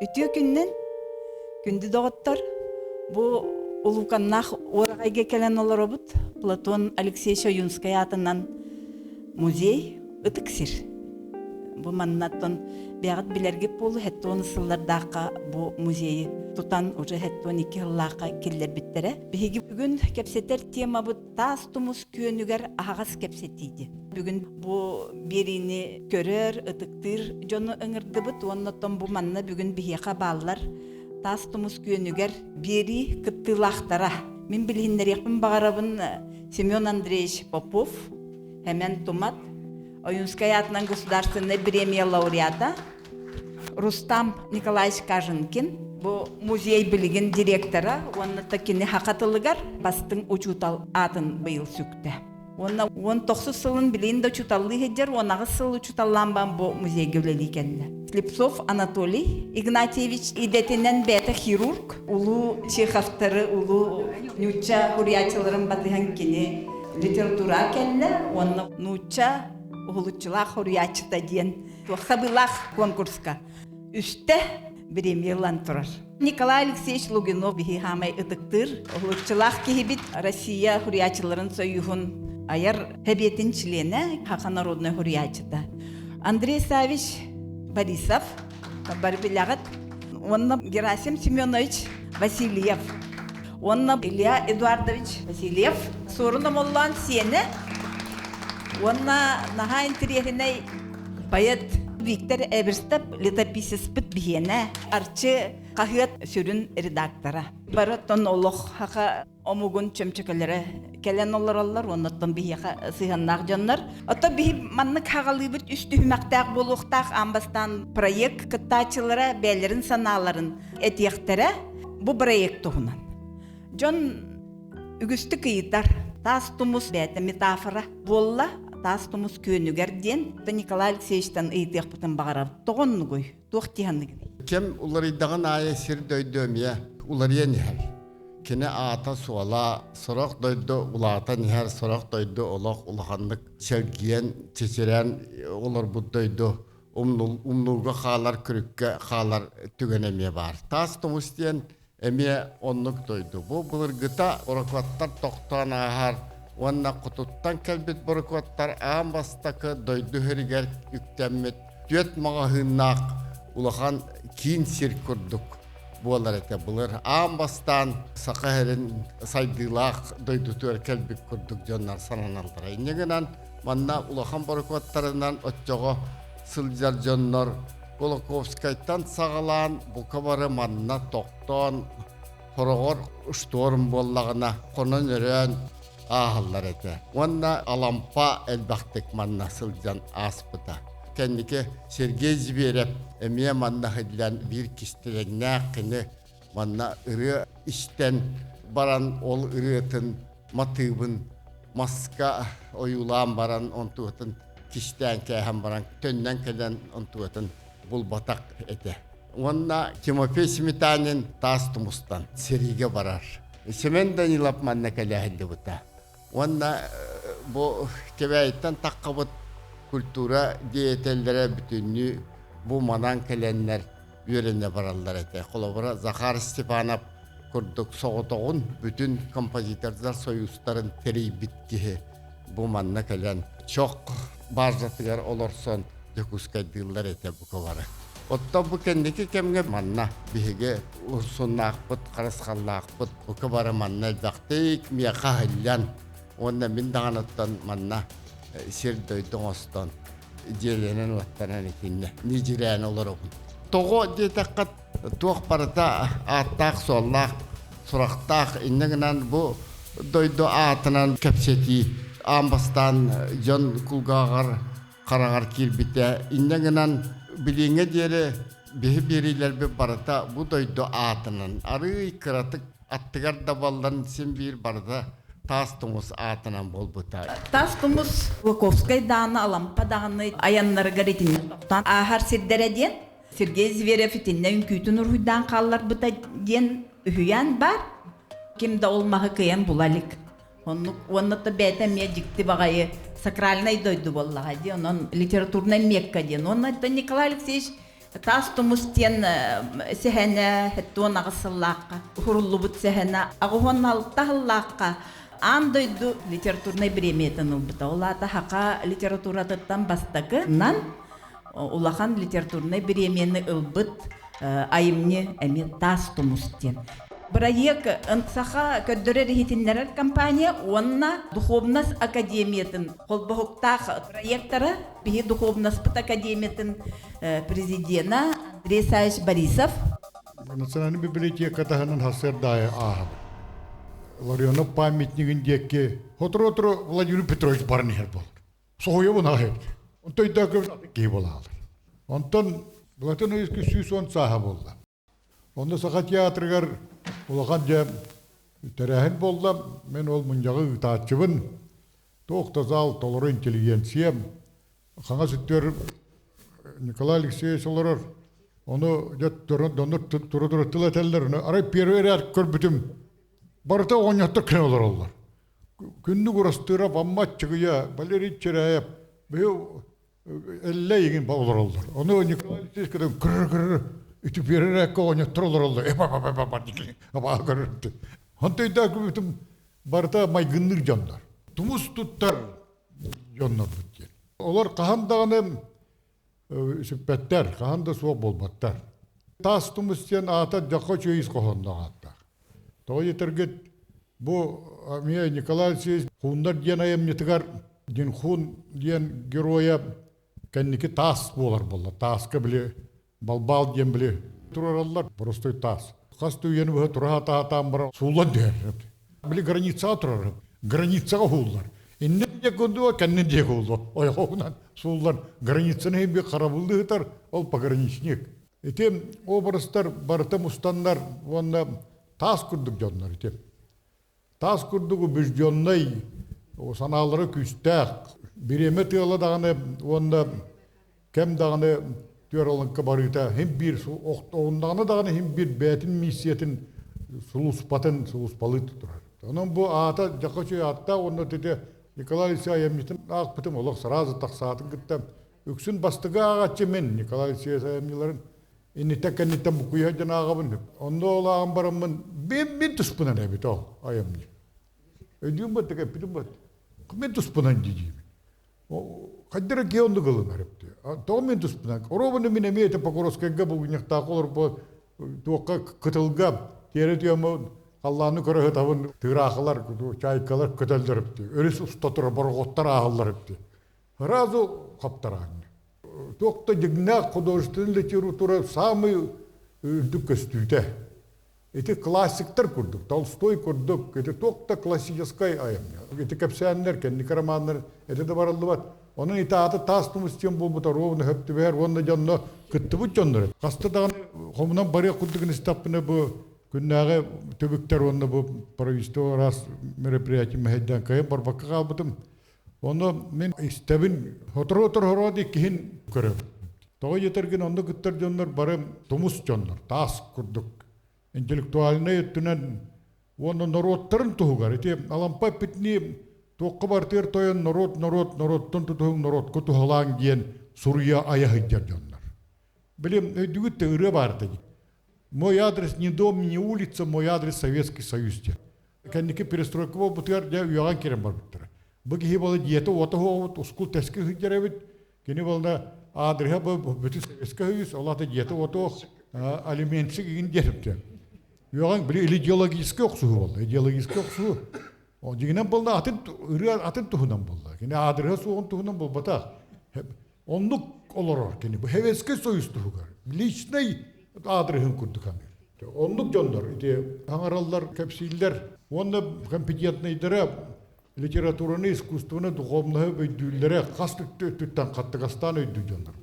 Үтүө күннэн, күндү доҕоттор, бу улууканнаах уораҕайга кэлэн олоробут. Платон Алексеевич Ойуунскай аатынан музей ытык сир. Бу маннаттан бэйэҕит билэргит буолу 70 сыллардаахха бу музейы тутан уже 72 сыллаахха киллэрбиттэрэ. Биһиги бүгүн кэпсэтэр темабыт таас тумус күөнүгэр аһаҕас кэпсэтииди. Бүгүн бу биэриини көрөр, ытыктыыр дьону ыҥырдыбыт уонна оттон бу манна бүгүн биһиэхэ бааллар таас тумус күөнүгэр биэрии кыттыылаахтара. Мин билиһиннэриэхпин баҕарабын Семен Андреевич Попов, Хэмэн Тумат, Ойуунскай аатынан государственнай премия лауреата Рустам Николаевич Каженкин, бу музей билигин директора уонна кини саха тылыгар бастыҥ учуутал аатын быйыл сүктэ. Уонна 19 сылын билигин да учууталлыы сылдьар, 18 сыл учууталлаан баан бу музейга үлэлии кэллэ. Слепцов Анатолий Игнатьевич идэтинэн бэйэтэ хирург, улуу Чеховтары, улуу нуучча суруйааччыларын батыһан кини литература кэллэ уонна нуучча уһулуччулаах суруйааччыта диэн туох сабыылаах конкурска үстэ бириэмийэ ылан турар. Николай Алексеевич Лугинов биһи хаамай ытыктыыр уһулуччулаах киһибит Россия суруйааччыларын союһун айар сэбиэтин чилиэнэ, Саха народнай суруйааччыта. Андрей Савич Борисов, бары билэҕит, уонна Герасим Семенович Васильев, уонна Илья Эдуардович Васильев, Суорун Омоллоон сиэнэ, уонна наһаа интэриэһинэй поэт Виктор Эверстов летописецпит биһиэнэ, Арчы хаһыат сүрүн редактора. Барытын олох хаха омугун чөмчөкөлөрө кэлэн олороллор, оннуттан биһиэхэ сыһыаннаах дьоннор. Оттон биһи маннык хаҕалыыбыт үс түһүмэхтээх буолуохтаах аан бастаан проект кыттааччылара бэйэлэрин санааларын этиэхтэрэ бу проект туһунан. Дьон үгүстүк ыйытар. Таас тумус бэйэтэ метафора буолла. Таас тумус күөнүгэр диэн Николай Алексеевичтан ыйытыахпытын баҕарабыт. Тоҕо оннугуй? Туох дии Кэм уларыйдаҕын аайы сир дойду эмиэ уларыйан иһэр. Кини аата-суола сорох дойду улаатан иһэр, сорох дойду олох улаханнык чэлгийэн, чэчирээн олорбут дойду умнууга хаалар, күрүккэ хаалар түгэн эмиэ баар. Таас тумус диэн эмиэ оннук дойду. Бу былыргыта борокуоттар тохтоон ааһар уонна хотуттан кэлбит борокуоттар аан бастакы дойду иһигэр үктэммит түөрт маҕаһыыннаах улахан киин сир курдук буолар этэ былыр. Аан бастаан Саха сирин сайдыылаах дойдутугар кэлбит курдук дьоннор сананаллара. Инньэ гынан манна улахан борокуоттарынан оччоҕо сылдьар дьоннор Кулаковскайтан саҕалаан бука бары манна тохтоон хороҕор шторм буоллаҕына хонон-өрөөн ааһаллар этэ. Уонна Алампа элбэхтик манна сылдьан ааспыта. Кэнники Сергей Зверев эмиэ манна иһиллэн биир кистэлэҥнээх кини манна ырыа истэн баран ол ырыатын матыыбын маска ойуулаан баран онтугатын кистээн кээһэн баран төннөн кэлэн онтугатын булбатах этэ. Уонна Тимофей Сметанин таас тумустан сэриигэ барар. Семен Данилов манна кэлээһиллибитэ. Уонна бу Кэбээйиттэн таххабыт культура деятеллэрэ бүтүннүү бу манан кэлэннэр үөрэнэ бараллар этэ. Холобура, Захар Степанов курдук соҕотоҕун бүтүн композитордар союзтарын тэрийбит киһи бу манна кэлэн чох базатыгар олорсон Дьокуускайдыыллар этэ бука бары. Оттон бу кэнники кэмҥэ манна биһиги урсуннаахпыт, харысхаллаахпыт бука бары манна элбэхтик миэхэ аһыллан уонна мин даҕаныттан манна сир дойду оҥостон дьиэлэнэн-уоттанан итиннэ ньидьирээн олоробун. Тоҕо диэтэххэ туох барыта ааттаах-суоллаах, сурахтаах инньэ гынан бу дойду аатынан кэпсэтии аан бастаан дьон кулгааҕар хараҕар киирбитэ. Инньэ гынан билиҥҥэ диэри биһи биэриилэрбит барыта бу дойду аатынан арыый кыратык аттыгар да буоллан син биир барыта таас тумус аатынан буолбута. Таас тумус Луковскай даҕаны, Алампа даҕаны айаннарыгар итиннэ тохтоон ааһар сирдэрэ диэн Сергей Зверев итиннэ үҥкүүтүн уруһуйдаан хаалларбыта диэн үһүйээн баар. Ким да ол маһы кыайан була илик. Оннук уонна да бэйэтэ эмиэ дьикти баҕайы сакральнай дойду буоллаҕа дии. Онон литературнай мекка диэн. Уонна Николай Алексеевич. Таас тумус диэн сэһэнэ 78 сыллаахха уһуруллубут сэһэнэ 86 сыллаахха аан дойду литературнай бириэмийэтин ылбыта. Ол аата саха литературатыттан бастакынан улахан литературнай бириэмийэни ылбыт айымньы эмиэ Таас тумус диэн. Бырайыак Саха көрдөрөр-иһитиннэрэр компания уонна Духовность академиятын холбоһуктаах проектора биһи Духовноспыт академиятын президена Андрей Исаевич Борисов. Национальный библиотека таһынан сарсыарда ааһабыт. Ларионов памятнигын диэки сотору-сотору Владимир Петрович баран иһэр буолар. Соһуйабын аҕай. Онтон өйдөөхкө киһи буолаалар. Онтон Платон Ильич 110 сааһа буолла. Онно Саха театрыгар улахан дьэ тэрээһин буолла. Мин ол мунньаҕы ыытааччыбын. Туох да зал толору интеллигенция. Хаҥас өттүгэр Николай Алексеевич олорор. Ону дьэ дьоннор тура-тура тыл этэллэр. Ону арай первый ряд көрбүтүм барыта оҕонньоттор кэлэн олороллор. Күннүк Урастыыра, Вамма Чыгыйа, Валерий Чиряев, быйыл Эллэй игин олороллор. Ону Николай Алексеевич кытын кырыр-кырыр үтүпүөрэрээккэ оҕонньоттор олороллор. Эба-ба-ба-ба абаа көрөрдү. Онто өйдөөхүбүтүм барыта майгынныыр дьоннор. Тумус туттар дьоннорбут диэн. Олор хаһан даҕаны сүппэттэр, хаһан да суох буолбаттар. Таас тумус диэн аата дьахха үчүгэй ис хоһоонноох ааттаах. Тоҕо диэтэргит, бу эмиэ Николай Алексеевич Хууннар диэн айымньытыгар Динхун диэн геройа кэнники таас буолар буолла. Тааска били балбаал диэн били турараллар, простой таас. Хас да үйэни быһа тура сатаатаан баран сууллан түһэр. Били границаҕа турар. Границаҕа уһууллар. Иннин диэки ундуга, кэннин диэки уһуллар. Ойоҕоһунан сууллан границаны иһин харабыллыы сытар, ол пограничник. Ити образтар барыта мустаннар уонна таас курдук дьоннор ити. Таас курдук убежденнай, санаалара күүстээх, бириэмэ тыала даҕаны уонна кэм даҕаны түөр алыҥка барыыта хим биир оҕуннаҕына даҕаны хим биир бэйэтин миссиятын сулууспатын сулууспалыы турар. Онон бу аата дьака үчүгэй ааттаах уонна ити Николай Алексеевич айымньытын аахпытым олох сразу тахсаатын кытта үксүн бастакы ааҕааччы мин Николай Алексеевич айымньыларын инниттэн кэнниттэн буккуйа сылдьан ааҕабын. Онно ол ааҕан бараммын мин туспунан эбит ол айымньы. Өйдүүм баттык эппитим бат. Мин туспунан дии Хайдара киһи оннук ылынар эбит. Тоҕо мин туспунан? Оруобуна мин эмиэ ити Покровскайга булгунньахтаах олорбут туохха кытылга тиэрэ түөмэ халлааны көрө сытабын тыыраахылар, чайкалар көтөллөр эбит. Өрүс уста турар борохуоттар ааһаллар эбит. Сразу хаптараанньа. Туох да дьиҥнээх художественный литература самый үрдүк көстүүтэ. Ити классиктар курдук, Толстой курдук, ити туох да классическай айымньы. Ити кэпсээннэр, кэнники романнар эти да барыллыбат. Онон ити аата таас тумус диэн буолбута ровно хөп түбэһэр уонна дьонно кыттыбыт дьоннор. Хаста даҕаны хомунан барыах курдук истэхпинэ бу күннээҕи түбүктэр уонна бу правительство араас мероприятие мэһэйдээн кыайан барбакка хаалбытым. Ону мин истэбин, сотору-сотору хороот иккиһин көрөбүн. Тоҕо диэтэргин онно кыттар дьоннор бары тумус дьоннор, таас курдук интеллектуальнай өттүнэн уонна норуоттарын туһугар ити Алампа эппитинии туохха барытыгар тойон норуот норуот норуоттан тутуһуҥ норуотка туһалааҥ диэн суруйа айа сылдьар дьоннор. Били өйдүгүт да ырыа баар да Мой адрес не дом, не улица, мой адрес Советский Союз диэн. Кэнники перестройка буолбутугар дьэ үөҕэн киирэн барбыттара. Бу киһи буола дьиэтэ уота суоҕубут, ускул тэски сылдьар эбит. Кини буолла адреһа бу бүтүн Советскай Союз, ол аата дьиэтэ уота суох, алиментщик игин диэбиттэр. Үөҕэн били идеологическай охсуһуу буолла. Идеологическай охсуһуу. Дьиҥинэн буолла атын ырыа атын туһунан буолла. Кини адреһа суоҕун туһунан буолбатах. Оннук олорор кини. Бу Советский Союз туһугар. Личный аадырыһын курдук саныыр. Оннук дьоннор ити аҥараллар, кэпсииллэр. Уонна компетентныйдара литератураны, искусствоны, духовноһы өйдүүллэрэ хас өттүттэн хаттыгастаан өйдүүр дьоннор.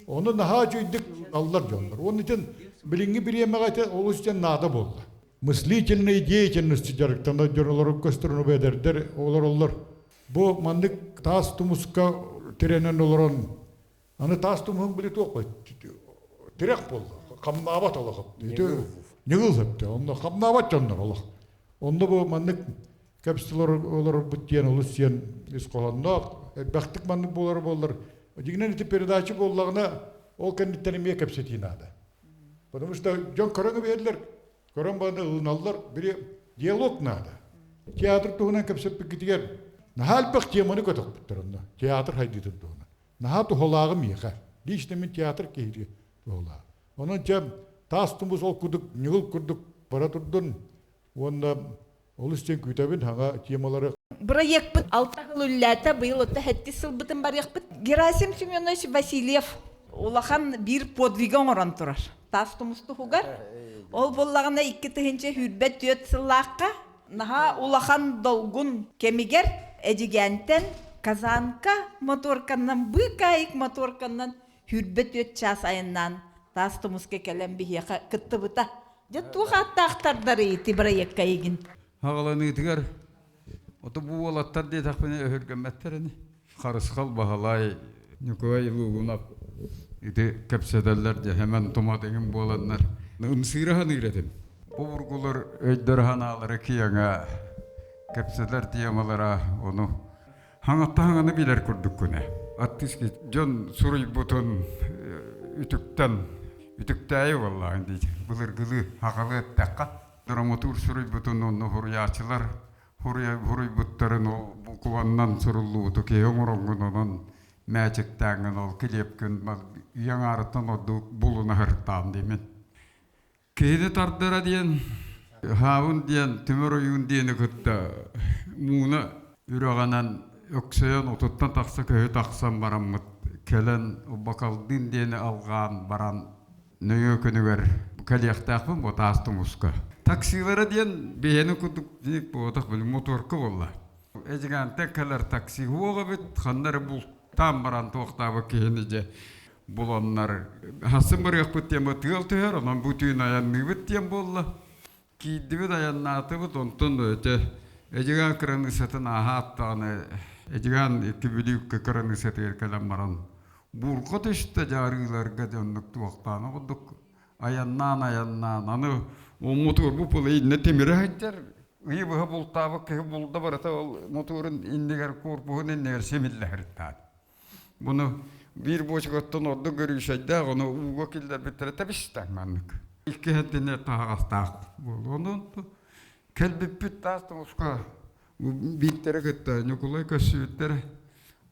Ону наһаа үчүгүйдүк аллар дьоннор. Уонна итин билиҥҥи бириэмэҕэ ити олус диэн наада буолла. Мыслительной деятельностью дьарыктанар дьон олорон көстөр эдэрдэр олороллор. Бу маннык таас тумуска тирэнэн олорон, аны таас тумуһун били туох тирэх буолла, хамнаабат олох. Ньыгыл сөптө, онно хамнаабат дьоннор олох. Онно бу маннык кэпсэтилэр олорорбут диэн олус диэн ис хоһоонноох, элбэхтик маннык буолар буоллар. Дьиҥинэн ити передача буоллаҕына. Ол кэнниттэн эмиэ кэпсэтии наада. Потому что дьон көрөн биэрэллэр, көрөн баран ылыналлар, били диалог наада. Театр туһунан кэпсэппиккитигэр наһаа элбэх теманы көтөхпүттэр онно. Театр хайдыытын туһунан. Наһаа туһалааҕы миэхэ. Лично мин театр киһитигэр туһалаах. Онон чэ таас тумус ол курдук ньыгыл курдук бара турдун уонна олус диэн күүтэбин хаҥа темалары. Бырайыакпыт алта сыл үллээтэ, быйыл отто сэттис сылбытын барыахпыт. Герасим Семенович Васильев улахан биир подвига оҥорон турар. Таас тумус туһугар. Ол буоллаҕына 2024 сыллаахха наһаа улахан долгун кэмигэр Эдьигээнтэн Казанка моторканнан, быыкаайык моторканнан 24 чаас айаннаан Таас Тумуска кэлэн биһиэхэ кыттыбыта. Дьэ туох ааттаахтардарый ити бырайыакка эйигин? Хаҕаланыытыгар ото бу уолаттар диэтэхпинэ өһүргэммэттэр ини. Харысхал Баһылай, Ньукулай Лугунов ити кэпсэтэллэр дьэ хэмэн тумат иҥин буоланнар ымсыыра саныыр этим. Бу бургулар өйдөрө-санаалара киэҥэ, кэпсэтэр темалара ону хаҥатта-хаҥаны билэр курдуккун ээ. Аттыски дьон суруйбутун үтүктэн үтүктээйи буоллаҕын дии былыргылыы хахалы эттэххэ драматург суруйбутун онно суруйааччылар хуруйбуттарын ол букваннан суруллубуту киһи оҥороҥҥун онон мээчиктээҥҥин ол килиэпкин үйэҥ аарыттан ордук булуна сыртаан диимин. Киһини тардара диэн Хаабын диэн Түмэр ойуун диэни кытта мууна үрэҕинэн өксөйөн отуттан тахса көһү тахсан бараммыт кэлэн Бакалдыын диэни алҕаан баран нөҥүө күнүгэр кэлиэхтээхпин бу таас тумуска. Таксилара диэн биһиэни курдук буотах били моторка буолла. Эдьигаантан кэлэр такси уоҕа эбит, ханна эрэ бултаан баран туохтаабыт киһини дьэ буланнар хасын барыахпыт диэн тыал түһэр, онон бу түүн айанныыбыт диэн буолла. Киирдибит айаннаатыбыт, онтон өтө Эдьигээн кыраныыссатын ааһаат даҕаны Эдьигээн икки Бүлүүккэ кыраныыссатыгар кэлэн баран буурҕа түстэ дьаарыыларга дьоннук туохтаана курдук айаннаан-айаннаан аны мотуор бу пыла иннэ тимирэ сылдьар ыйы быһа бултаабыт киһи булда барыта ол мотуорун иннигэр корпуһун иннигэр симиллэ сырыттаат Буну биир буочукаттан ордук көрүүшэйдээх, ону ууга киллэрбиттэрэ тэбистэ маннык. Икки хэттине таһаҕастаах буолуо. Кэлбиппит таас тоҕуска бииттэрэ кытта Ньукулай көрсүбүттэрэ.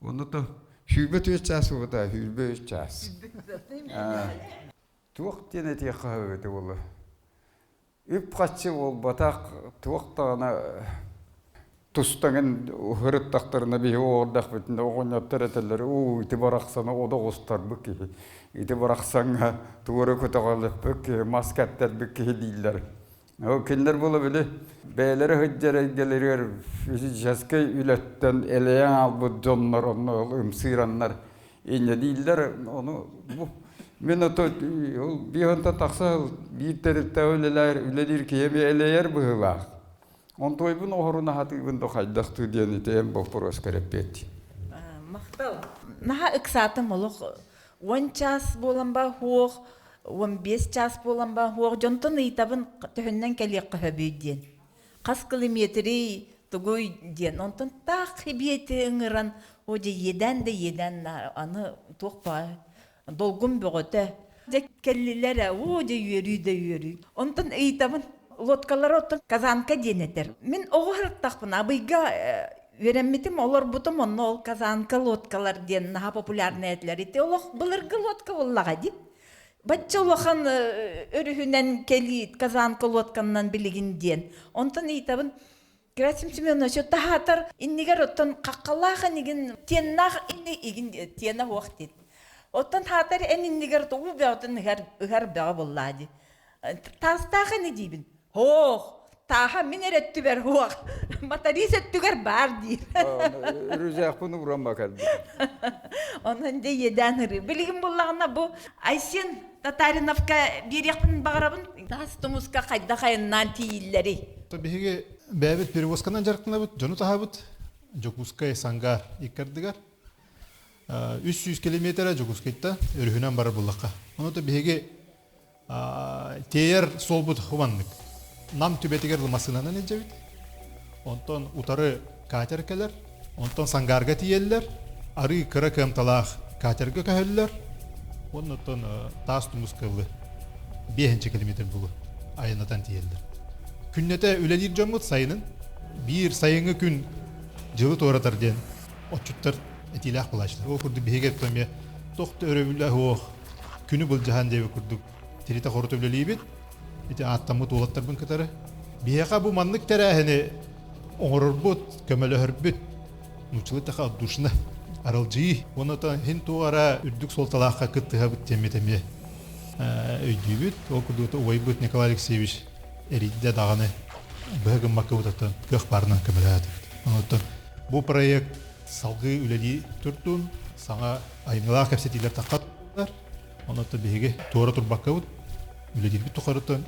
Онно то 24 чаас буолбута, 23 чаас. Туох диэн этиэххэ сөбүтэ буолла. Үп-харчы буолбатах, туох даҕаны тустаҥын уһуруттахтарына биһи оҕордохпутуна оҕонньоттор этэллэр уу ити барахсаны одоҕустарбыт киһи ити барахсаҥҥа туора көтөҕөлөппүт киһи мас кэттэрбит киһи дииллэр ол кинилэр буола били бэйэлэрэ сылдьар эйгэлэригэр физическэй үлэттэн элэйэн аалбыт дьоннор онно ымсыыраннар инньэ дииллэр ону бу мин ото ол биир тахса биир тэрилтэҕэ үлэлээр үлэлиир киһи эмиэ элэйэр быһыылаах онтуойбун оһоруна сатыыбын да хайдахтыы диэн итиэн боппуруоска эппиэттии Махтал. Наһаа ыксаатым олох 10 час буолан ба хуох, 15 час буолан ба хуох дьонтон ыйытабын төһөннөн кэлиэххэ сөбүй диэн. Хас километрий тугуй диэн. Онтон таах хибиэти ыҥыран, о дьэ иэдээн да иэдээн аны туох баа долгун бөҕөтө. Дьэ кэллилэр ээ, оо дьэ үөрүү да үөрүү. Онтон ыйытабын, лодкалары оттон казанка диэн этэр. Мин оҕо сырыттахпына Абыйга үөрэммитим, олорбутум, онно ол казанка лодкалар диэн наһаа популярнай этилэр. Ити олох былыргы лодка буоллаҕа дии. Бачча улахан өрүһүнэн кэлии казанка лодканнан билигин диэн. Онтон ыйытабын, Герасим Семенович таһаатар иннигэр оттон хаххалаах инигин тиэннаах ини игин тиэнэ суох диит. Оттон хаатар эн иннигэр уу бөҕөтүн ыһар ыһар бөҕө буоллаа дии. Таастаах ини диибин. Һоох, тааһа мин эрэ өттүбэр һуох. Моторист өттүгэр баар диир. Үрүзээхпин ууран бакарбыт. Онон дьэ иэдээн ырыы. Билигин буллаҕына бу Айсен Татариновка биэриэхпин баҕарабын. Таас тумуска хайдах айаннаан тиийиллэрий? Биһиги бэйэбит перевозканан дьарыктанабыт, дьону таһабыт. Дьокуускай Сангаар икки ардыгар. 300 километра Дьокуускайтан өрүһүнэн барар буллахха. Ону то биһиги тиэйэр суолбут хубаннык. Нам түбэтигэр массыынанан илдьэбит. Онтон утары катер кэлэр. Онтон Сангаарга тиийэллэр. Арыы кыра кыамталаах катерга көһөллөр. Уонна оттон таас тумус кылы 5 километр булу айанатан тиийэллэр. Күннэтэ үлэлиир дьоммут сайынын биир сайыҥҥы күн дьылы туоратар диэн отчуттар этиилээх булааччылар. Ол курдук биһиги эмиэ туох да өрөбүлэ суох күнү былдьаһан диэбит курдук тиритэ-хорута үлэлиибит. Ити ааттаммыт уолаттарбын кытары. Биһиэхэ бу маннык тэрээһини оҥорорбут, көмөлөһөрбүт нууччалыы таха отдушина аралдьыйыы уонна иһин туора үрдүк суолталаахха кыттыһабыт диэммит эмиэ өйдүүбүт. Ол курдук убайбыт Николай Алексеевич эрийдэ даҕаны быһа гыммаккабыт оттон кыах баарынан көмөлөһөтүбүт. Онуттан бу проект салгыы үлэлии турдун, саҥа айымньылаах кэпсэтиилэр таххаттар. Онуттан биһиги туора турбаккабыт, үлэлиирбит тухарыттан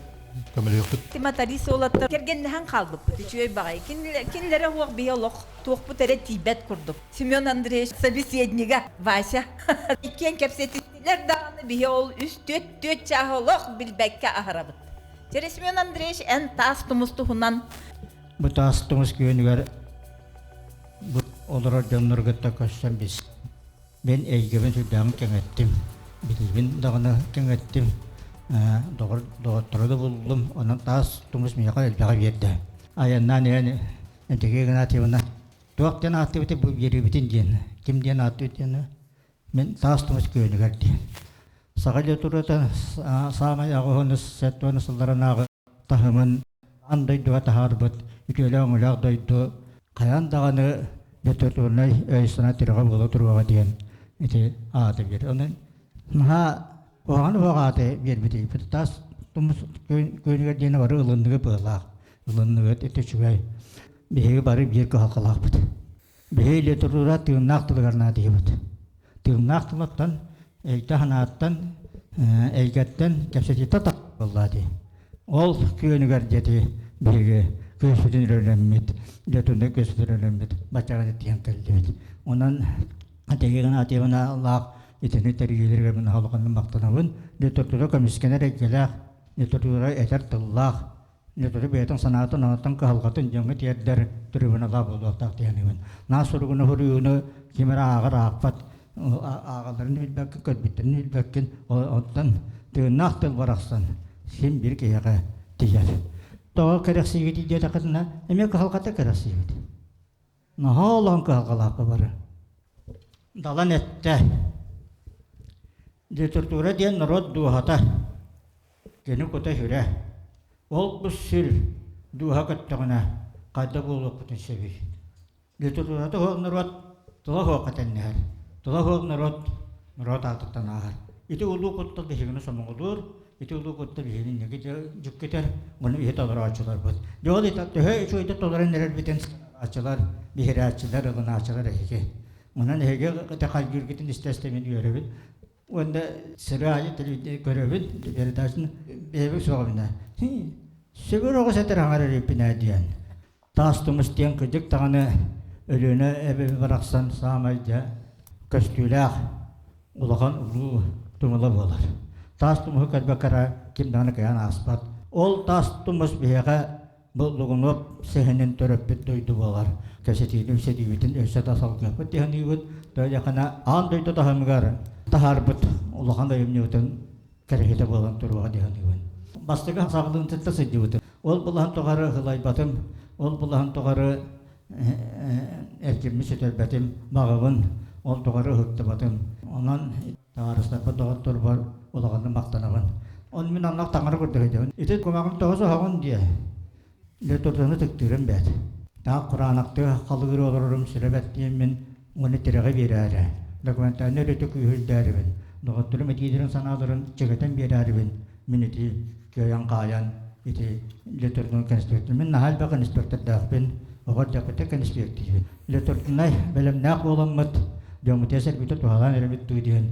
көмөлөһүөхпүт. Тиматарис уолаттар кэргэннэһэн хаалбыппыт үчүгэй баҕайы. Кинилэрэ уох биһи олох туохпут эрэ тиийбэт курдук. Семен Андреевич собеседнига Вася иккиэн кэпсэтистилэр даҕаны биһи ол үс түөрт түөрт чааһы олох билбэккэ аһарабыт. Чэрэ Семен Андреевич эн таас тумус туһунан Бу таас тумус күөнүгэр бу олорор дьоннору кытта көрсөн бис. Мин эйгэбин сүрдээҕин кэҥэттим, билиибин даҕаны кэҥэттим, доҕор доҕоттору да буллум, онон таас тумус миэхэ элбэҕи биэрдэ. Айаннаан иһэн Эдьигээ Игнатьевна туох диэн ааттыыбыт бу биэриибитин диэн, ким диэн ааттыыбыт диэн мин таас тумус күөнүгэр диэн. Саха литературата саамай аҕыһын 70 сылларынааҕы таһымын аан дойдуга таһаарбыт үтүөлээх-өҥөлөөх дойду хайаан даҕаны литературнай өй-санаа тирэҕэ буола туруоҕа диэн ити ааты биэр. Онон наһаа куһаҕан уһуох ааты биэрбитий. Таас тумус күөнүгэр диэни бары ылынныгы быалаах. Ылынныгыт ити үчүгэй. Биһиги бары биир кыһалҕалаахпыт. Биһиги литература тыыннаах тылыгар наадыйабыт. Тыыннаах тылыттан, өйтө-санааттан, эйгэттэн кэпсэтиитэ тахсыллаа дии. Ол күөнүгэр диэти биһиги күүспүтүн өрөлөммүт, литературнай күүспүтүн өрөлөммүт баччаҕа тиийэн кэллибит. Онон Атегина Атевналаах итини тэрийиилэригэр мин улаханнык махтанабын. Литература көмүскэнэр эйгэлээх, литература этэр тыллаах, Литература бэйэтин санаатын, онтон кыһалҕатын дьоҥҥо тиэрдэр трибунала буолуохтаах диэхинибин. Наа суругуну суруйууну ким эрэ ааҕар аахпат, ааҕалларын билбэккин, көрбүттэрин билбэккин, оттон тыыннаах тыл барахсан син биир киһиэхэ тиийэр. Тоҕо кэрэхсиигитий диэтэххитинэ, эмиэ кыһалҕата кэрэхсиибит. Наһаа улахан кыһалҕалаахха бары. Далан эттэ. Литература диэн норуот дууһата. Кини кута-сүрэ. Ол бу сүр дууһа көттөҕүнэ хайда буолуохпутун сөбүй? Литературата суох норуот тыла суохха тэҥнэһэр. Тыла суох норуот норуот аатыттан ааһар. Ити улуу куттал биһигини сомоҕолуур, ити улуу куттал биһигини инники дьүккүтэр, ону иһит олорооччуларбыт. Дьэ ол төһө үчүгэйдик толорон эрэрбитин саҥарааччылар, биһирээччилэр, ылынааччылар эһиги. Онон эһиги итэҕэлгииргитин истэ-истэ мин үөрэбин. Уонна сыры аайы көрөбүн, передачаны бэйэбит суоҕабына. Сөбөр оҕус этэр аҥар эриппинэ диэн. Таас тумус диэн кырдьык даҕаны Өлүөнэ эбэ барахсан саамай дьэ көстүүлээх улахан улуу тумула буолар. Таас тумуһу көрбөккө эрэ ким даҕаны кыайан ааспат. Ол таас тумус биһиэхэ Бу Лугунуоп сэһэнин төрөппүт дойду буолар. Кэпсэтиини үсэтиибитин өссө да салгыахпыт диэхиниибит. Дойдахана аан дойду таһымыгар таһаарбыт улахан айымньыбытын кэрэһитэ буолан туруоҕа диэхиниибин. Бастакы саҕалыын сытта сылдьыбытым. Ол булаһын тухары ылайбатым, ол булаһын тухары эркиммин сүтэрбэтим, баҕабын ол тухары ыһыктыбатым. Онон табаарыстарбар, доҕотторбор улаханнык махтанабын. Он мин оннук таҥара курдук өйдөбүн. Ити кумаҕын тоҕо соһоҕун диэ. Летурданы тыктыырым бэт. Таах кураанахтыы халыгыр олорорум сүрэ бэт диэммин уонна тирэҕи биэрээри. Документальнай өрүтү күүһүрдээрибин. Доҕотторум этиилэрин санааларын чэгэтэн биэрээрибин. Мин ити кыайан хаайан ити литурдун конспектор. Мин наһаа элбэх инспектордаахпын. Оҕо эрдэхпиттэн конспектиибин. Литурдунай бэлэмнээх буоламмыт дьоммутугар сэргитэ туһалаан эрэбит дуу диэн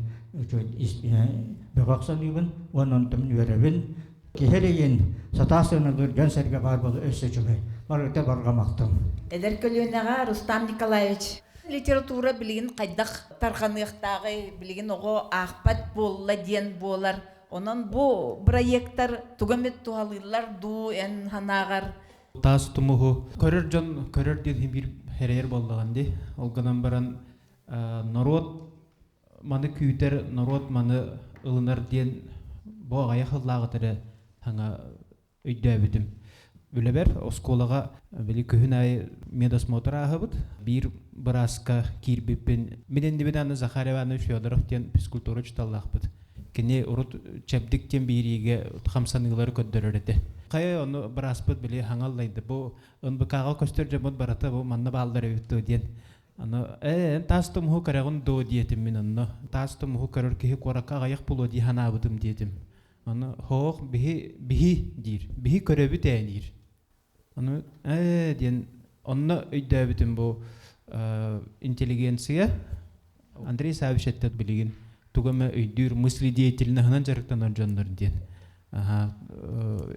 бөҕөх саныыбын уонна онтон үөрэбин. Киһи эрийин сатаа сыаналыыр дьон-сэргэ баар буола өссө үчүгэй. Барыта барҕа махтал. Эдэр көлүөнэҕэ Рустам Николаевич литература билигин хайдах тарҕаныахтааҕый, билигин оҕо аахпат буолла диэн буолар. Онон бу бырайыактар тугу эмит туһалыыллар дуу эн санааҕар? Таас тумуһу көрөр дьон көрөр диэн биир эрэйэр буоллаҕын дии. Ол гынан баран норуот маны күүтэр, норуот маны ылынар диэн бу аҕыйах сыллааҕыта эрэ саҥа өйдөөбүтүм. Үлэбэр оскуолаҕа били күһүн аайы медосмотр ааһабыт. Биир бырааска киирбиппин мин иннибин аны Захар Иванович Федоров диэн физкультура учууталлаахпыт. Кини урут чэбдик диэн биэриигэ хамсаныылары көрдөрөр этэ. Хайа ону бырааспыт били хаҥаллайды. Бу НБК-ҕа көстөр дьоммут барыта бу манна бааллар эбит дуо диэн. Аны ээ эн таас тумуһу көрөҕүн дуо диэтим мин онно. Таас тумуһу көрөр киһи куоракка аҕыйах буолуо дии санаабытым диэтим. Аны хоох биһи биһи диир. Биһи көрөбүт ээ диир. Аны ээ диэн онно өйдөөбүтүм бу интеллигенция Андрей Савич эттэ билигин тугу эмэ өйдүүр мыследеятельноһынан дьарыктанар дьоннор диэн.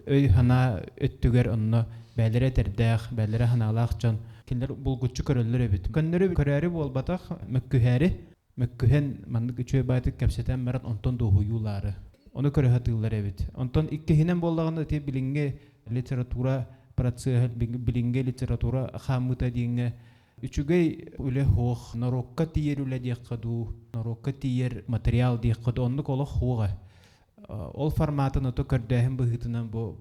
Өй-санаа өттүгэр онно бээлэрэ этэрдээх, бээлэрэ санаалаах дьон кинилэр булгуччу көрөллөр эбит. Көннөрү көрөөрү буолбатах, мөккүһээри мөккүһэн маннык үчүгэй баайдык кэпсэтэн баран онтон дуоһуйуулаары ону көрө сатыыллар эбит. Онтон иккиһинэн буоллаҕына ити билиҥҥи литература процеһа, билиҥҥи литература хаамыыта диэҥҥэ үчүгэй үлэ суох, норуокка тиийэр үлэ диэххэ дуу, норуокка тиийэр материал диэххэ дуу, оннук олох суоҕа. Ол форматын ото көрдөөһүн быһыытынан бу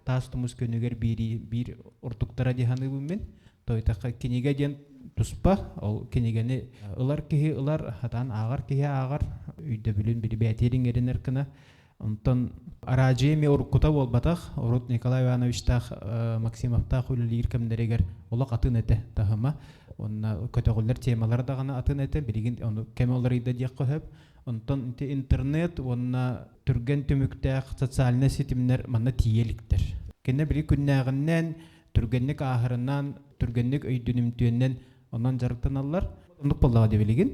таас тумус күнүгэр биирии биир ордуктара дии саныыбын мин. Тойтахха кинигэ диэн туспа, ол кинигэни ылар киһи ылар, хатаан ааҕар киһи ааҕар, өйдөбүлүн били иҥэринэр гына. Онтон араадьыйа эмиэ уруккута буолбатах, урут Николай Ивановичтаах Максимовтаах үлэлиир кэмнэригэр олох атын этэ таһыма. Уонна көтөҕүллэр темалара даҕаны атын этэ, билигин ону кэм уларыйда диэххэ сөп. Онтон ити интернет уонна түргэн түмүктээх социальнай ситимнэр манна тиийэ иликтэр. Кэннэ били күннээҕиннэн, түргэнник ааһарынан, түргэнник өйдөнүмтүөннэн онон дьарыктаналлар. Оннук буоллаҕа дии билигин.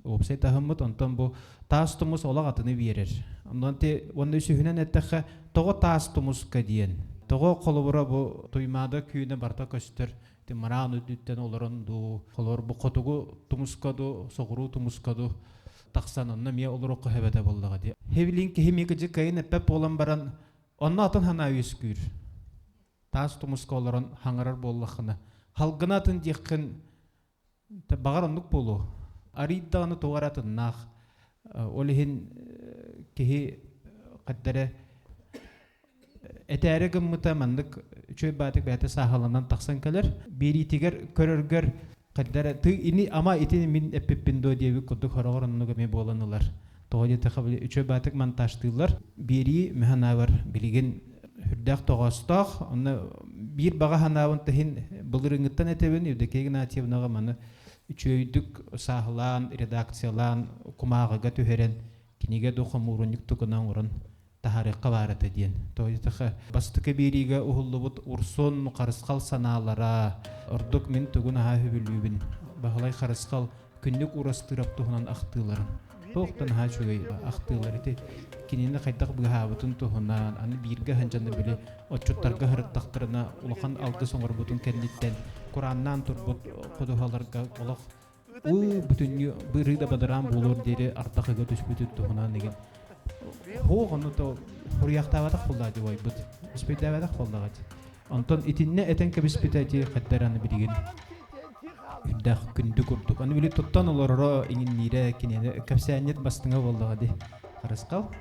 Уопсай таһыммыт онтон бу таас тумус олох атыны биэрэр. Онон ти уонна үсүһүнэн эттэххэ, тоҕо таас тумуска диэн? Тоҕо холобура бу Туймаада күүнэ барыта көстөр Ти мыраан үрдүттэн олорон дуу, холобур бу хотугу тумуска дуу, соҕуруу тумуска дуу тахсан онно эмиэ олоруохха сөбөтө буоллаҕа дии. Хевилин киһи эмиэ кыдьык кайын эппэт буолан баран, онно атын санаа үөскүүр. Таас тумуска олорон хаҥарар буоллаххына, халгына атын диэххин баҕар оннук буолуо. Арыый даҕаны туох эрэ атыннаах. Ол иһин киһи хаддара этээри гыммыта маннык үчүгэй баатык бэйэтэ сааһыланан тахсан кэлэр. Биэриитигэр көрөргөр хайдара ты ини ама итини мин эппиппин дуо диэбит курдук хороҕор оннук эмиэ буолан ылар. Тоҕо диэтэххэ били үчүгэй баатык монтажтыыллар. Биэрии мөһанаабар билигин үрдээх тоҕоостоох. Онно биир баҕа санаабын таһин былырыыҥҥыттан этэбин Евдокия Игнатьевнаҕа маны үчүгэйдик сааһылаан, редакциялаан, кумааҕыга түһэрэн кинигэ ду хомуурунньук тугунан оҥорон таһаарыахха баар этэ диэн. Тоҕо бастакы биэриигэ уһуллубут Урсун Харысхал санаалара ордук мин тугун аһаа үһүбүлүүбүн Баһылай Харысхал күннүк Урастыырап туһунан ахтыыларын туохтан аһаа үчүгэй ахтыылар ити кинини хайдах быыһаабытын туһунан аны бииргэ сылдьаны били отчуттарга сырыттахтарына улахан алгыс оҥорбутун кэнниттэн курааннаан турбут ходуһаларга олох уу бүтүннүү бырыы да бадараан буолуор диэри ардах ыга түспүтүн туһунан игин Хуох ону то хуруйахтаабатах буоллаа дии уойбут. Испэйдээбэтэх буоллаҕа дии. Онтон итиннэ этэн кэбиспитэ ити хайдар аны билигин үрдээх күндү курдук. Аны били туттан олороро иҥинниирэ кинини кэпсээнньит бастыҥа буоллаҕа дии. Харысхал.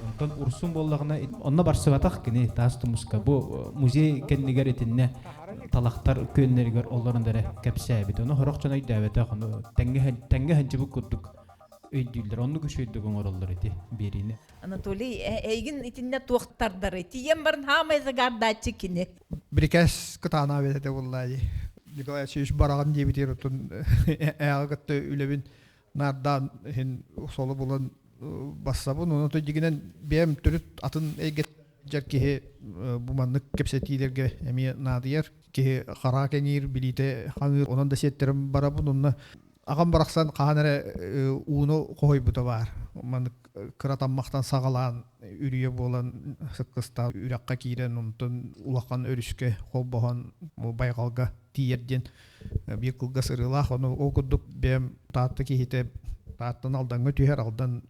Онтон Урсун буоллаҕына онно барсыбатах кини таас тумуска. Бу музей кэннигэр итиннэ талахтар күөннэригэр олорон эрэ кэпсээбит. Ону сорох дьон өйдөөбөтөх. Ону тэҥҥэ тэҥҥэ сылдьыбыт курдук өйдүүллэр. Оннук үчүгэйдик оҥороллор ити биэриини. Анатолий, эйигин итиннэ туох тардары? Тиийэн баран хаамай загардааччы кини. Бирикээс кытаанаа этэ буоллаа дии. Николай Алексеевич бараҕын диэбитигэр оттон ээҕи кытта үлэбин наардаан иһин соло булан бассабын. Онон дьигинэн бэйэм төрүт атын эйгэ дьэр киһи бу маннык кэпсэтиилэргэ эмиэ наадыйар. Киһи хараа кэҥиир, билиитэ хаҥыыр. Онон да сиэттэрим барабын. Онно Аҕам барахсан хаһан эрэ ууну хоһуйбута баар. Маннык кыра таммахтан саҕалаан үрүйэ буолан сыккыстаан үрэххэ киирэн онтон улахан өрүскэ холбоһон байҕалга тиийэр диэн биир кылгас ырыалаах. Ону ол курдук бэйэм Таатта киһитэ Тааттан Алдаҥҥа түһэр, Алдан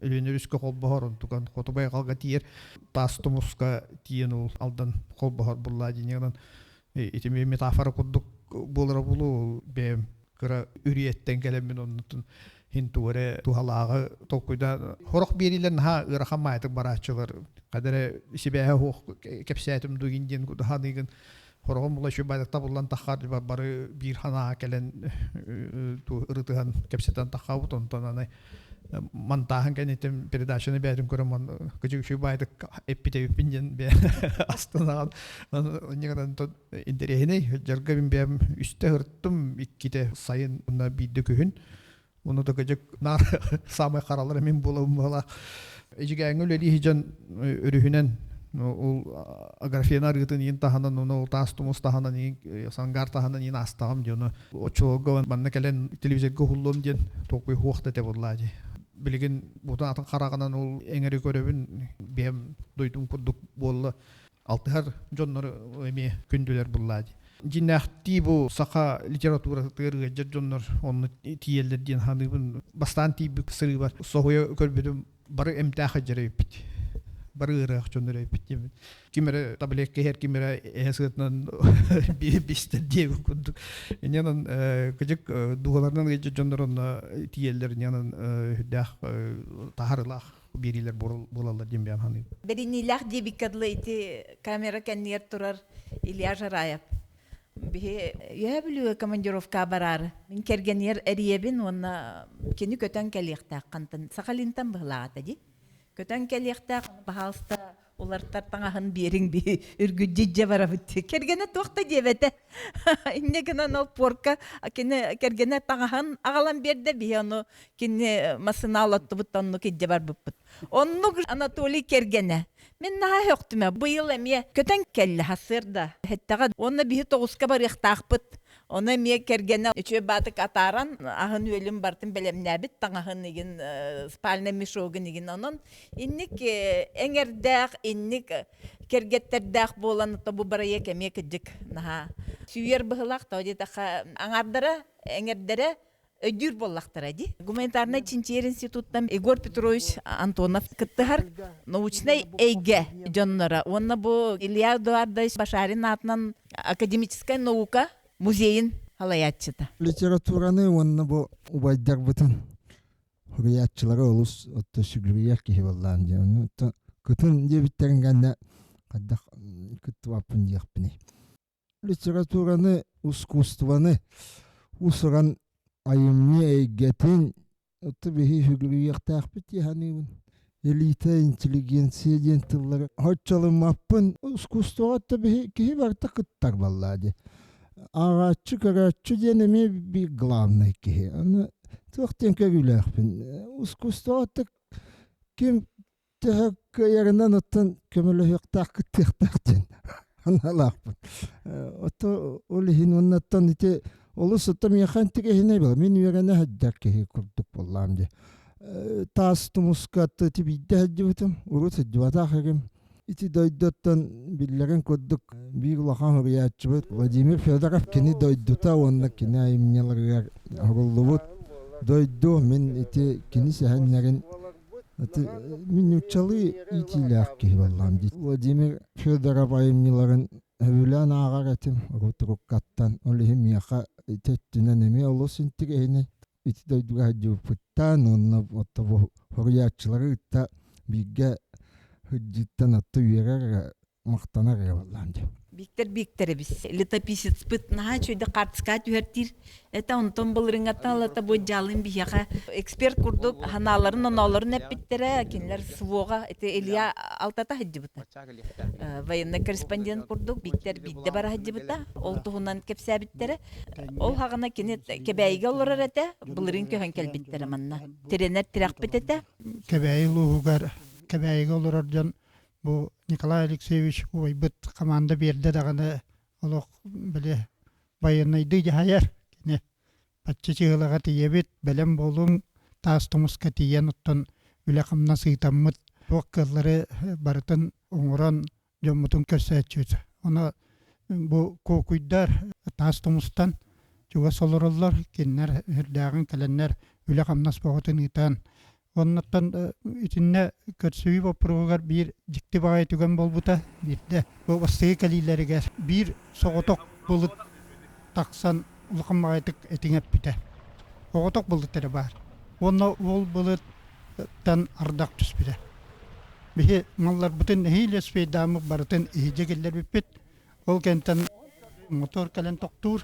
Өлүөнэ өрүскэ холбоһор, онтукан хоту байҕалга тиийэр, Таас Тумуска тиийэн ол Алдан холбоһор буллаа диэн ити метафора курдук буолара буолуо бэйэм кыра үрүйэттэн кэлэммин оннутун Хин тугу туһалааҕы толкуйда хорох биэриилэр наһаа ыарахан маайтык барааччылар кадere сибээһэ хуох кэпсээтим дугин диэн ханыгын хороҕун була үчүгэй байдакта буллан таххар бары биир ханаа кэлэн ырытыһан кэпсэтэн таххабыт онтон аны монтааһын кэнниттэн передачаны бээтин көрөн кыдьык үчүгэй байдык эппит эбиппин диэн астынаҕын иннигинэн интэриэһинэй дьарга мин бэйэм үстэ ырыттым иккитэ сайын уонна биирдэ күһүн Уну да кыдьык наар самай харалар мин буолабын буола. Эдьигээҥҥэ үлэлии дьон өрүһүнэн ол Аграфена арыытын иин таһынан, уну ол таас тумус таһынан иин Сангаар таһынан иин астаҕым дии. Ону оччолорго манна кэлэн телевизорга уһуллуом диэн толкуй хуох да этэ буоллаа дии. Билигин бутун атын хараҕынан ол эҥэри көрөбүн, бэйэм дойдум курдук буолла. Алтыһар дьоннор эмиэ күндүлэр буллаа дии. Дьиннээхтии бу саха литературатыгар ыалдьар дьоннор онно тиийэллэр диэн саныыбын. Бастаан тиийбит сырыыбар соһуйа көрбүтүм бары эмтээх сылдьар эбиппит. Бары ыарыһах дьоннор эбиппит диэммин. Ким эрэ таблетка иһэр, ким эрэ эһэ сыатынан бистэр диэбит курдук. Инньэнэн кыдьык дууһаларынан ыалдьар дьоннор онно тиийэллэр инньэнэн үрдээх таһаарыылаах биэриилэр буолаллар диэн бэйэм саныыбын. Бэриниилээх диэбиккэ дылы ити камера кэннигэр турар Илья Жараев. Биһи Үөһээ Бүлүүгэ командировкаҕа бараары. Мин кэргэнигэр эрийэбин уонна кини көтөн кэлиэхтээх хантан Сахалинтан быһылаах этэ дии. Көтөн кэлиэхтээх, баһаалыста улартар таҥаһын биэриҥ би үргүддьиддьэ барабыт дии. Кэргэнэ туох да диэбэтэ. Инньэ гынан ол порка кини кэргэнэ таҥаһын аҕалан биэрдэ, биһи ону кини массыына олоттубут оннук илдьэ барбыппыт. Оннук Анатолий кэргэнэ. Мин наһаа өхтүмэ. Быйыл эмиэ көтөн кэллэ сарсыарда. Эттэҕэ уонна биһи тоҕуска барыахтаахпыт. Ону эмиэ кэргэнэ үчүгэй баатык атааран аһын-үөлүн барытын бэлэмнээбит таҥаһын игин спальный мешогун игин онон инник эҥэрдээх инник кэргэттэрдээх буолан то бу бырайыак эмиэ кырдьык наһаа сүүйэр быһылаах тоҕо диэтэххэ аҥаардара эҥэрдэрэ өйдүүр буоллахтара дии. Гуманитарнай чинчийэр институттан Егор Петрович Антонов кыттыһар научнай эйгэ дьонноро уонна бу Илья Эдуардович Башарин аатынан академическай наука музейын салайааччыта. Литератураны уонна бу убайдарбытын суруйааччылары олус отто сүгүрүйэр киһи буоллаан дии. Ону кытын диэбиттэрин кэннэ хайдах кыттыбаппын диэхпиний. Литератураны, ускуустубаны уус-уран айымньы эйгэтин отто биһи сүгүрүйүөхтээхпит дии саныыбын. Элита, интеллигенция диэн тыллары оччолуммаппын. Ускуустубаҕа отто биһи киһи барыта кыттар буоллаа дии. Ааҕааччы, көрөөччү диэн эмиэ биир главнай киһи. Аны туох диэн көрүүлээхпин. Ускуустубаҕа отто ким төһө кыайарынан оттон көмөлөһүөхтээх кыттыахтаах диэн аналаахпын. Ото ол иһин уоннаттан ити олус ото миэхэ интигэһинэй буолар. Мин үөрэнэ сылдьар киһи курдук буоллаам дии. Таас тумуска ити биирдэ сылдьыбытым, урут сылдьыбатах этим. Ити дойдуттан биллэрин курдук биир улахан суруйааччыбыт Владимир Федоров кини дойдута уонна кини айымньыларыгар оҥоһуллубут дойду мин ити кини сэһэннэрин мин нууччалыы иитиилээх киһи буоллаҕым дии. Владимир Федоров айымньыларын сөбүлээн ааҕар этим уруккаттан. Ол иһин миэхэ ити өттүнэн эмиэ олус интириэһинэй. Ити дойдуга сылдьыбыппыттан уонна отто бу суруйааччылары кытта бииргэ сылдьыыттан отто үөрэр махтанар эрэ буоллаҕым дии. Бииктэр Бииктэрэбис летописецпыт наһаа үчүгэйдик хаартыскаҕа түһэртиир этэ. Онтон былырыыҥҥаттан ылата бу дьаалын биһиэхэ эксперт курдук санааларын-оноолорун эппиттэрэ. Кинилэр СВО-ҕа ити Илья алтата сылдьыбыта. Военный корреспондент курдук Бииктэр биирдэ бара сылдьыбыта. Ол туһунан кэпсээбиттэрэ. Ол хаҕына кини Кэбээйигэ олорор этэ. Былырыын көһөн кэлбиттэрэ манна. Тирэнэр тирэхпит этэ. Кэбээйи улууһугар Кэбээйигэ олорор дьон Бу Николай Алексеевич убайбыт хамаанда биэрдэ даҕаны олох били байыаннайдыы дьаһайар. Кини бачча чыһылаҕа тиийэбит, бэлэм буолуҥ, таас тумуска тиийэн оттон үлэ-хамнас ыытаммыт туох кыаллары барытын оҥорон дьоммутун көрсөөччүбүт. Ону бу куокуйдар таас тумустан чугас олороллор, кинилэр үрдээҕин кэлэннэр үлэ-хамнас бөҕөтүн ыытан Оннуттан итиннэ көрсүһүү боппуруоһугар биир дьикти баҕайы түгэн буолбута. Биирдэ бу бастакы кэлиилэригэр биир соҕотох былыт тахсан улахан баҕайытык этиҥ эппитэ. Оҕотох былыт эрэ баар. Уонна ол былыттан ардах түспүтэ. Биһи малларбытын нэһиилэ успейдааммыт барытын иһидьэ киллэрбиппит. Ол кэнтэн мотор кэлэн тохтуур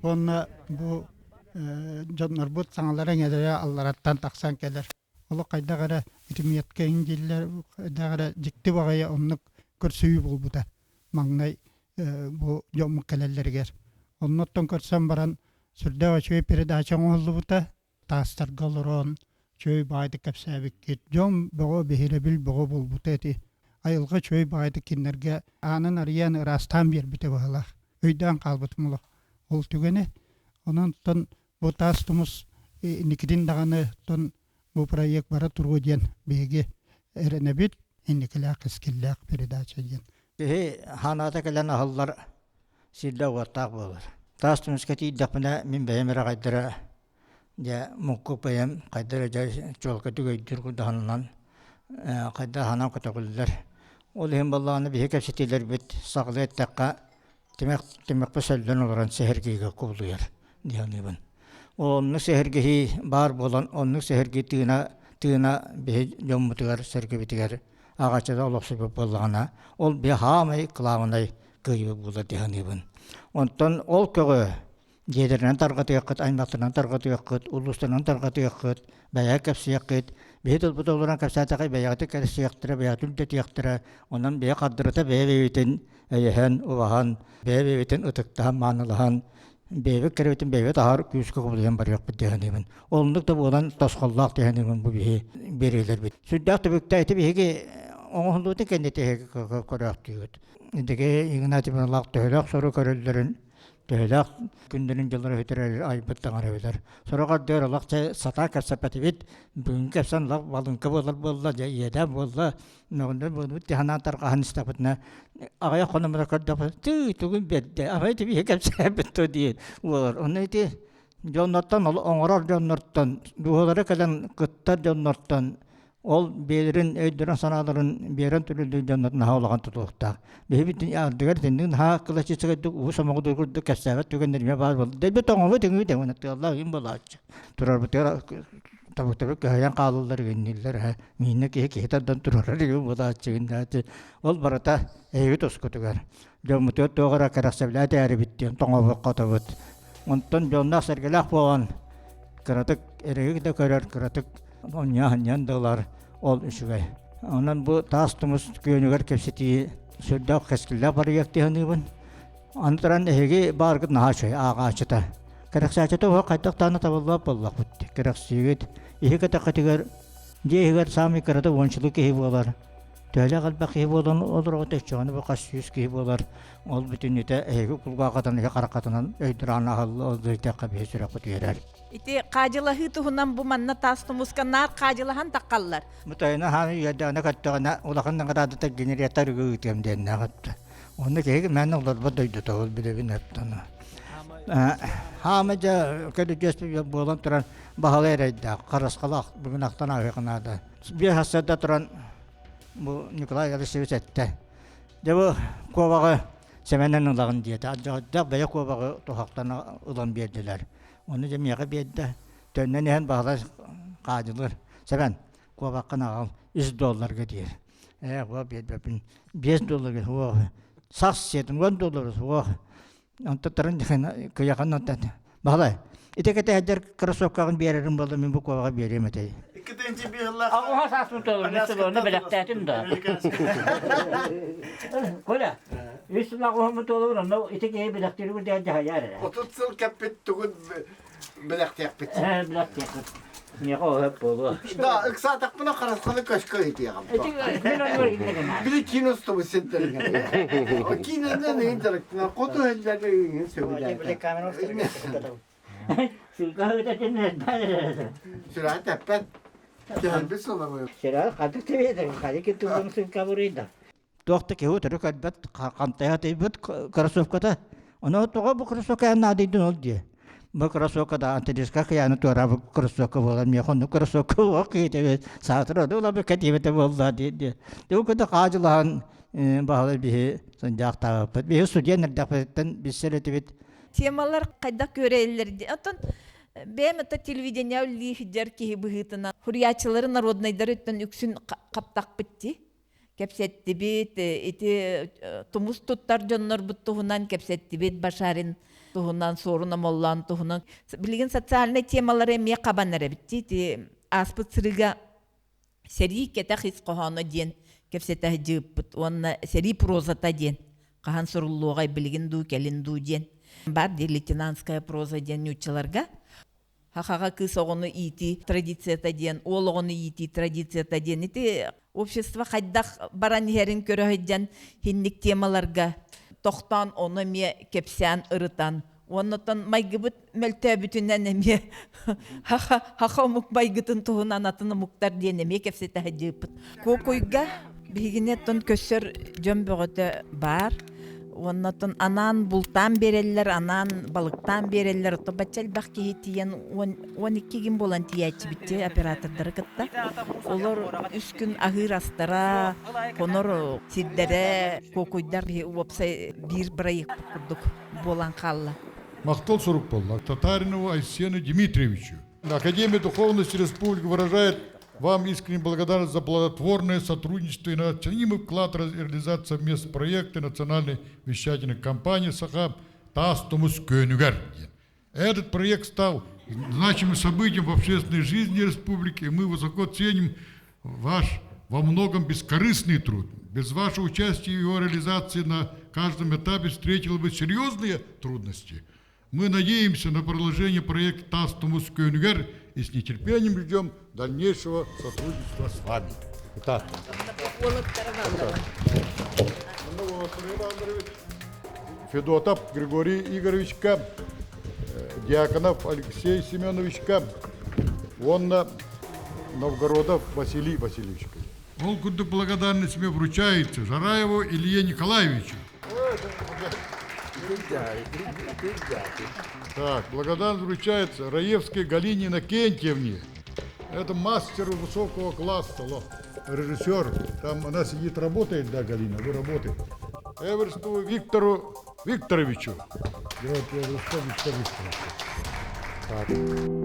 уонна бу дьоннорбут саҥалара-иҥэлэрэ аллараттан тахсан кэлэр. Олох хайдах эрэ итимиэткэ иҥдиллэр, хайдах эрэ дьикти баҕайы оннук көрсүһүү буолбута маҥнай бу дьоммут кэлэллэригэр. Оннуттан көрсөн баран сүрдээх үчүгэй передача оҥоһуллубута. Таастарга олорон үчүгэй баҕайытык кэпсээбиккит. Дьон бөҕө биһирэбил бөҕө буолбута ити. Айылҕа үчүгэй баҕайытык кинилэргэ аанын арыйан ыраастаан биэрбитэ быһыылаах. Өйдөөн хаалбытым олох ол түгэни. Онон бу таас тумус инникитин даҕаны тон бу проект бара туруо диэн биһиги эрэнэбит инникилээх кэскиллээх передача диэн. Киһи ханаата кэлэн аһыллар сирдэ уоттаах буолар. Таас тумуска тиийдэхпинэ мин бэйэм эрэ хайдара дьэ мукку бэйэм хайдара дьэ чуолкайдык өйдүүр курдаһанынан хайда ханаан көтөҕүллэр. Ол иһин буоллаҕына биһи кэпсэтиилэрбит саҕалыы эттэххэ тимэх тимэхпэ сөллөн олорон сэһэргиигэ кубулуйар дии саныыбын. Оннук сэһэргэһии баар буолан, оннук сэһэргии тыына тыына биһи дьоммутугар, сэргэбитигэр аҕаччыта олохсуйбут буоллаҕына, ол биһи хаамай кылаабынай кыайыы буолар дии саныыбын. Онтон ол көҕү дьиэлэринэн тарҕатыаххыт, аймахтарынан тарҕатыаххыт, улуустарынан тарҕатыаххыт, бэйэ кэпсиэххит. Биһи тылбыт олорон кэпсээтэххэ бэйэҕитин кэпсиэхтэрэ, бэйэҕитин үрдэтиэхтэрэ. Онон бэйэ хардырыта бэйэ-бэйэбитин өйөһөн, убаһан, бэйэ-бэйэбитин ытыктаһан, маанылаһан, бэйэбит кэрэбитин бэйэбит аһар күүскэ кубулуйан барыахпыт дии саныыбын. Оннук да буолан тосхоллоох дии саныыбын бу биһи биэриилэрбит. Сүрдээх түбүктээх ити биһиги оҥоһуллубутун кэнниттэн эһиги көрөөхтүүгүт. Идиги Игнатий Ивановлаах төһөлөөх сору көрөллөрүн төһөлөөх күннэрин дьыллары бүтэрэр айбыт таҥара билэр. Сорох ардыгар олох чэ сатаа кэпсэппэтибит, бүгүн кэпсэн олох балыҥка буолар буолла, дьэ иэдээн буолла, мөҕүннэр буолбут санаан тарҕаһан истэхпитинэ аҕыйах хономура көрдөхпүт тыы тугун биэрдэ абай тибиһи кэпсээбит то диэн буолар. Онно ити дьоннортон оҥорор дьоннортон дууһалара кэлэн кыттар дьоннортон ол биэлэрин өйдөрүн-санааларын биэрэн түлүллүү дьоннор наһаа улахан тутулуктаах. Биһибит ардыгар итинник наһаа классическайдык уу сомоҕо курдук кэпсээбэт түгэннэр баар буолла. Дэлби тоҥобут иҥүү тэҥ тыаллаах им буолааччы. Турарбытыгар табыктары көһөйөн хаалаллар гинниллэр э миинэ киһи киһи тардан турарар игин буолааччы гиннаати ол барыта эһиги тускутугар дьоммутугар туох эрэ кэрэхсэбилээх эрибит диэн тоҥобут хотобут онтон дьонноох сэргэлээх буолан кыратык эрэги да көрөр кыратык онньоон да ылар ол үчүгэй онон бу таас тумус күөнүгэр кэпсэтии сүрдээх кэскиллээх барыйыак дии саныыбын аны туран эһиги бааргыт наһаа үчүгэй ааҕааччыта кэрэхсээччитэ уһа хайдах даҕаны табыллыбат буоллахпыт кэрэхсиигит иһи кэтэххитигэр дьиэ иһигэр саамай кырата уончалыы киһи буолар Төһөлөөх элбэх киһи буолан олороҕут өччөҕүнэ бу хас сүүс киһи буолар ол бүтүннүүтэ эһиги кулгааххытынан эһи хараххытынан өйдөрөөн аһылла олдуйтахха биһи сүрэхпит үөрэр. Ити хаадьылаһыы туһунан бу манна таас тумуска наар хаадьылаһан таххаллар. Бу тойоно хааны үөрдэҕинэ көттөҕүнэ улахан наҕараадата генератор ыытыам диэннээх этэ. Онно киһи мээнэ олорбот дойдута ол билэбин эттэн. Хаама дьэ көрүдьүөс буолан туран баһылай эрэйдээх, харысхалаах бүгүн ахтан ааһыах наада. Биир сарсыарда туран бу Николай Алексеевич эттэ. Дьэ бу куобаҕы Сэмэнэн ылаҕын диэтэ. Алдьархайдаах бэйэ куобаҕы туһахтан ылан биэрдилэр. Ону дьэ миэхэ биэрдэ. Төннөн иһэн Баһылай хаадьылыр. Сэмэн, куобаххын аҕал, үс долларга диир. Ээ, уо биэрбэппин. Биэс долларга, уо. Сах сиэтин, уон доллар, уо. Онтон туран кыйахан онтон Баһылай, ити кэтэһэрдэр кроссовкаҕын биэрэрим буолла мин бу куобаҕа биэриэм этэй. Икки биһыллаах. Аҕа сааспын туолар, үс сыл онно бэлэхтээтим да. Коля, үс сыл аҕаһыммын туолабын, онно ити киһи бэлэхтиир үрдээн дьаһайаар эрэ. Отут сыл кэппит тугун бэлэхтиэхпит. Ээ, бэлэхтиэхпит. Миэхэ оһөп буолуо. Да, ыксаатахпына харысхалы көскө ыытыаҕым. Били киин устубут синтэригэр. Киинэнэн ыйын дьарыктанар, хоту иһэллэргэ ыйын сөбүлээтэ. Сылга Сүрэҕи тэппэт. Түһэрбит сылабы. Сүрэҕи хатык тэбиэтэр, хали кытылын сылка бурыйда. Туох да киһи утары көрбөт, хантайа тыйбыт кроссовката. Ону тоҕо бу кроссовка наадыйдын ол дии. Бу кроссовка да антидиска кыйааны туораабыт кроссовка буолан миэхэ оннук кроссовка уох киһитэ саатыр ону ылабы кэтиибэтэ буолла дии дии. Дьэ кытта хаадьылаһан баһылай биһи сынньаахтаабыппыт. Биһи студент эрдэхпититтэн билсэр этибит. Темалар хайдах күөрэйэллэр дии. Оттон Бэйэм это телевидение үлэлии сылдьар киһи быһыытынан суруйааччылары народнайдары өттөн үксүн хаптахпыт дии. Кэпсэттибит, ити тумус туттар дьоннорбут туһунан кэпсэттибит, Башарин туһунан, Суорун Омоллоон туһунан. Билигин социальнай темалары эмиэ хабан эрэбит дии. Ити ааспыт сырыыга сэрии кэтэх ис хоһооно диэн кэпсэтэ сылдьыбыппыт уонна сэрии прозата диэн хаһан суруллуоҕай билигин дуу кэлин дуу диэн бар дии лейтенантская проза диэн нууччаларга хахаҕа кыыс оҕону иитии традицията диэн уол оҕону иитии традицията диэн ити общество хайдах баран иһэрин көрө сылдьан хинник темаларга тохтоон ону эмиэ кэпсээн ырытан Уоннатан майгыбыт мөлтөөбүтүнэн эмиэ хаха хаха омук майгытын туһунан атын омуктар диэн эмиэ кэпсэтэ сылдьыыппыт. Куокуйга биһигини оттон көссөр дьон бөҕөтө баар. Уоннатан анаан бултаан биэрэллэр, анаан балыктаан биэрэллэр. Оттон бачча элбэх киһи тиийэн 12 гин буолан тиийээччибит оператордары кытта. Олор үс күн аһыыр астара, хонор сирдэрэ, куокуйдар уопсай биир бырайыакпыт курдук буолан хаалла. Махтал сурук буолла Татаринову Айсену Дмитриевичу. Академия духовности республики выражает вам искреннюю благодарность за плодотворное сотрудничество и неоценимый вклад в реализацию совместного проекта национальной вещательной компании «Саха Таас Тумус Күөнүгэр». Этот проект стал значимым событием в общественной жизни республики, и мы высоко ценим ваш во многом бескорыстный труд. Без вашего участия в его реализации на каждом этапе встретила бы серьезные трудности. Мы надеемся на продолжение проекта Таас Тумус Күөнүгэр и с нетерпением ждем дальнейшего сотрудничества с вами. Итак. Федотов Григорий Игоревичка, Дьяконов Алексей Семеновичка уонна Новгородов Василий Васильевичка. Ол курдук благодарность мне вручается Жараеву Илье Николаевичу. Так, благодарность вручается Раевской Галине Иннокентьевне. Это мастер высокого класса, режиссер. Там она сидит, работает, да, Галина, вы работаете. Эверстову Виктору Викторовичу. Виктор Викторович. Так.